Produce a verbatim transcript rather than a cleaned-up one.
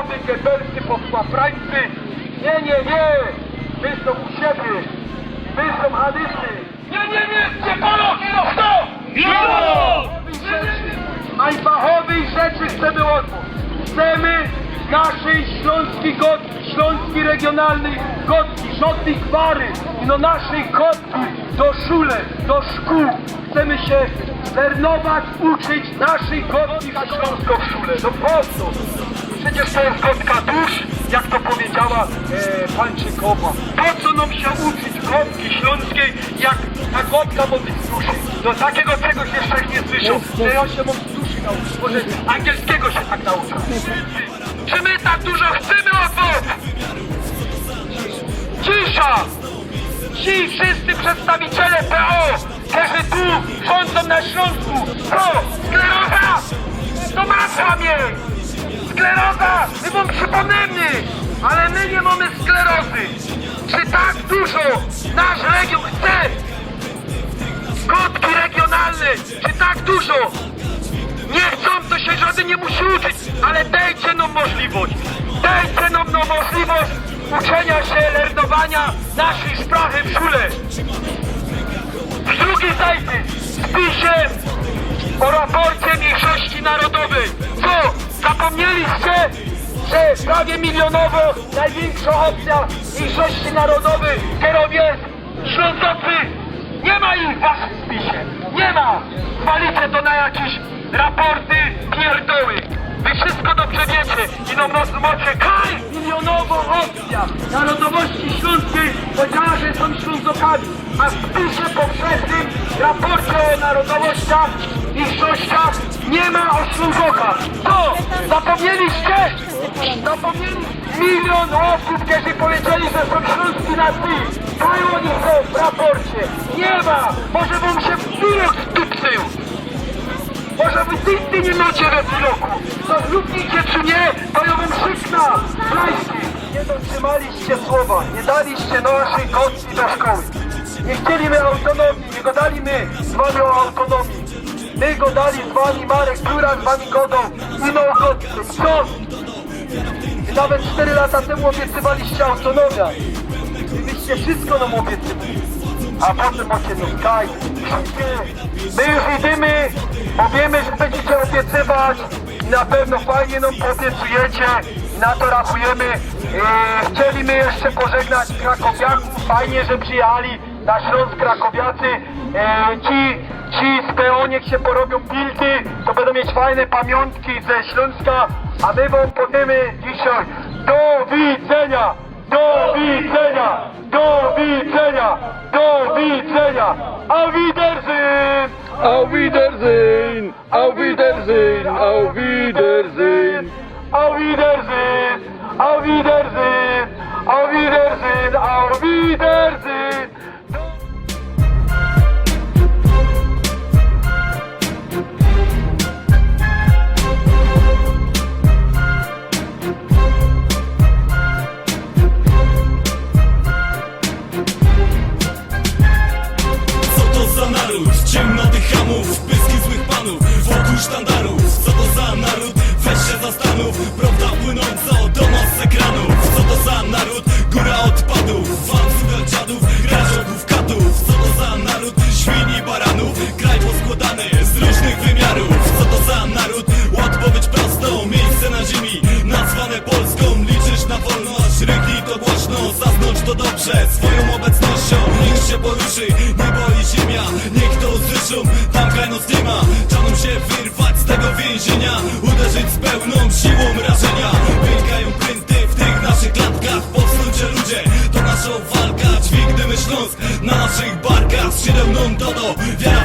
Gebelsy, podkłafrańscy. Nie, nie, nie. My sōm u siebie. My sōm Hadycy. Nie, nie, nie. Gdzie Polok? Ino kto? Hańfachowej rzeczy chcemy odmōwić. Chcemy naszej ślōnskij godki, ślōnskij regionalnyj godki, żodnyj gwary, ino naszej godki do szule, do szkōł. Chcemy sie lernować, uczyć naszej godki ślōnskij w szule. No po co? Przecież to je godka dusz, jak to powiedziała, e, Pańczykowa. Po co nōm sie uczyć godki ślōnskij, jak ta godka mo być z duszy? Do takigo czegoś jeszcze nie słyszōł, że jo sie mōm z duszy nauczyć. Może angielskigo sie tak nauczã. Czy my tak dużo chcemy od was? Cisza! Ci wszyscy przedstawiciele P O, kerzy tu rządzōm na Ślōnsku, to skleroza? To masz łamie! Skleroza! My wōm przipōmniymy, ale my niy mōmy sklerozy. Czy tak dużo nasz region chce? Godki regionalne, czy tak dużo? Nie chcōm, to sie żodyn niy musi uczyć, ale dejcie nōm możliwość. Dejcie nōm, nōm możliwość uczynia sie, lernowania naszyj szprachy w szule. Z drugij strōny, w spisie o raporcie mniejszości narodowej. Co? Zapōmniyliście, że prawie miliynowo nojwiynkszŏ ôpcjŏ mniejszości narodowej, kerōm je Ślōnzocy, niy ma ich w waszym spisie. Niy ma. Zwalicie to na jakeś raporty, pierdoły. Wy wszystko dobrze wiecie. Ino mo-, mocie kaj miliynowo ôpcjŏ narodowości ślōnskij, powiedziała, że sōm Ślōnzokami. A w spisie powszechnym, raporcie o narodowościach i mniejszościach niy ma o Ślōnzokach. Co? Zapōmniyliście? Zapōmniyliście? Milion ôsōb, kerzy powiedzieli, że sōm ślōnski nacji. Kaj ôni sōm w raporcie? Niy ma! Może wōm sie wirus wdupcył! Może wy nigdy niy mocie we widoku! To zrōbcie czy niy, to jo wōm krzyknã! Flajsty! Niy dotrzimaliście słowa, niy daliście naszyj godki do szkoły. Niy chcieli my autōnōmije, niy godali my z wami o autōnōmije. My godali z wami, Marek Piura z wami godōł, ino godki. Co? Nawet sztyry lata tymu ôbiecywaliście autōnōmijã. I wyście wszystko nōm ôbiecywali. A potym mocie nōm kaj. My już idymy, bo wiymy, że bydziecie ôbiecywać i na pewno fajnie nōm poobiecujecie i na to rachujymy. E, chcieli my jeszcze pożegnać krakowiaków, fajnie, że przijechali. Na Ślōnsk krakowiacy, e, ci, ci z P O niych sie porobiōm bildy, to bydōm mieć fajne pamiōntki ze Ślōnska, a my wōm powiymy dzisiej do widzynio, do widzynio, do widzynio, do widzynio. Auf Wiedersehen! Auf Wiedersehen! Auf Wiedersehen, auf Wiedersehen, auf Wiedersehen, auf Wiedersehen, auf Wiedersehen, auf Wiedersehen. Co to za naród? Ciemnoty chamów, pyski złych panów, wokōł sztandarów. Co to za naród? Weź się zastanów. Prawda płynącą do nas z ekranów. Co to za naród? Góra odpadów, wam sugar dziadów, grażoków, katów. Co to za naród? Świni, baranów, kraj poskładany z różnych wymiarów. Co to za naród? Odpowiedź prostą, miejsce na ziemi nazwane Polską. Liczysz na wolność, ryknij to głośno, zaznacz to dobrze swoją obecnością. Niech się poruszy niebo i ziemia, niech to usłyszą, tam kraj noc nie ma. Czas nōm się wyrwać z tego więzienia, uderzyć z pełną siłą rażenia. Pękają prynty w tych naszych klatkach, powstrzymcie ludzie, to nasza walka. Dźwigniemy Śląsk na naszych barkach, z siedem nōm to do wiara.